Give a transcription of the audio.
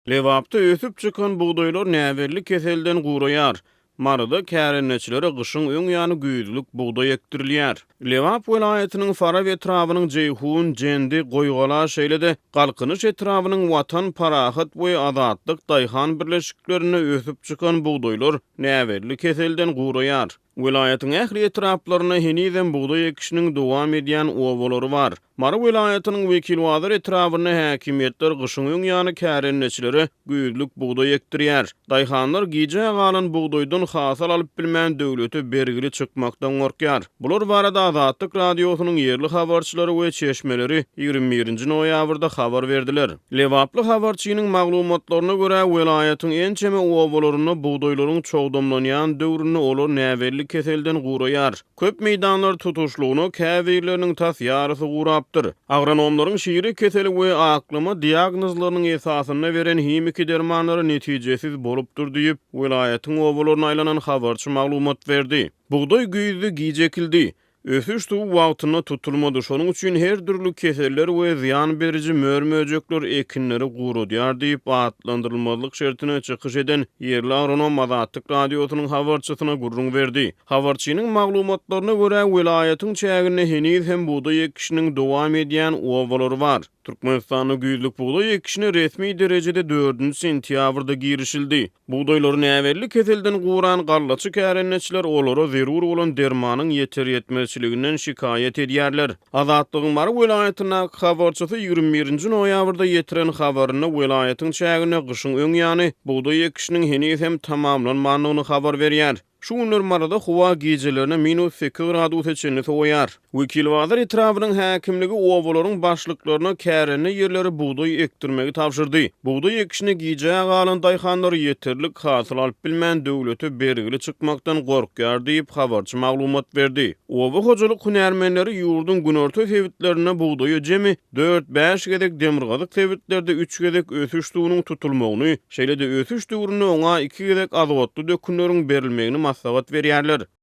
Lebapda ösüp çykan bugdaýlar näbelli keselden guraýar. Maryda kärendeçilere gyşyň öň ýany güýzlük bugdaý ekdirilýär. Lebap welaýatynyň Farap etrabynyň Jeýhun, Jendi, Goýgala, şeýle-de Galkynyş etrabynyň Watan, Parahat we Azatlyk daýhan birleşiklerinde ösüp çykan bugdaýlar näbelli keselden guraýar. Welaýatyň ähli etraplarynda henizem bugdaý ekişiniň dowam edýän obalary bar. Mary welaýatynyň Wekilbazar etrabynda häkimiýetler gyşyň öň ýany kärendeçilere güýzlük bugdaý ekdirýär. Daýhanlar gijä galan bugdaýdan hasyl alyp bilmän döwlete bergili çykmakdan gorkýar. Bular barada Azatlyk Radiosynyň ýerli habarçylary we çeşmeleri 21-nji noýabrda habar berdiler. Lebaply habarçynyň maglumatlaryna görä, welaýatyň ençeme obalarynda bugdaýlaryň çogdamlanýan döwründe olar näbelli keselden guraýar. Köp meýdanlar tutuşlygyna, käbirleriniň tas ýarysy gurapdyr. Agronomlaryň şire keseli we aklama diagnozlarynyň esasynda beren himiki dermanlary netijesiz bolupdyr diýip, welaýatyň obalaryna aýlanan habarçy maglumat berdi. Bugdaý güýzde giç ekildi. Ösüş suwy wagtynda tutulmady, şonuň üçin her dürli keseller we zyýan beriji mör-möjekler ekinleri guradýar diýip, atlandyrylmazlyk şertine çykyş eden ýerli agronom Azatlyk Radiosynyň habarçysyna gürrüň berdi. Habarçynyň maglumatlaryna görä, welaýatyň çäginde heniz hem bugdaý ekişiniň dowam edýän obalary bar. Türkmenistanda güýzlük bugdaý ekişine resmi derejede dördünji sentýabrda girişildi. Bugdaýlary näbelli keselden guran gallaçy kärendeçiler olara zerur bolan dermanyň ýeter-ýetmezçiliginden şikaýat edýärler. Azatlygyň Mary welaýatyndaky habarçysy 21 nji noýabrda ýetiren habarynda welaýatyň çäginde gyşyň öň ýany bugdaý ekişiniň heniz hem tamamlanmandygyny habar berýär. Şu günler Maryda howa gijelerine minus sekiz gradusa çenli sowaýar. Wekilbazar etrabynyň häkimligi obalaryň başlyklaryna kärende ýerleri bugdaý ekdirmegi tabşyrdy. Bugdaý ekişine gijä galan daýhanlar ýeterlik hasyl alyp bilmän döwlete bergili çykmakdan gorkýar diýip, habarçy maglumat berdi. Oba hojalyk hünärmenleri ýurduň günorta sebitlerinde bugdaýa jemi dört-bäş gezek, demirgazyk sebitlerde üç gezek ösüş suwunyň tutulmagyny, şeýle-de ösüş döwründe oňa iki gezek azotly dökünleriň berilmegini maslahat berýärler.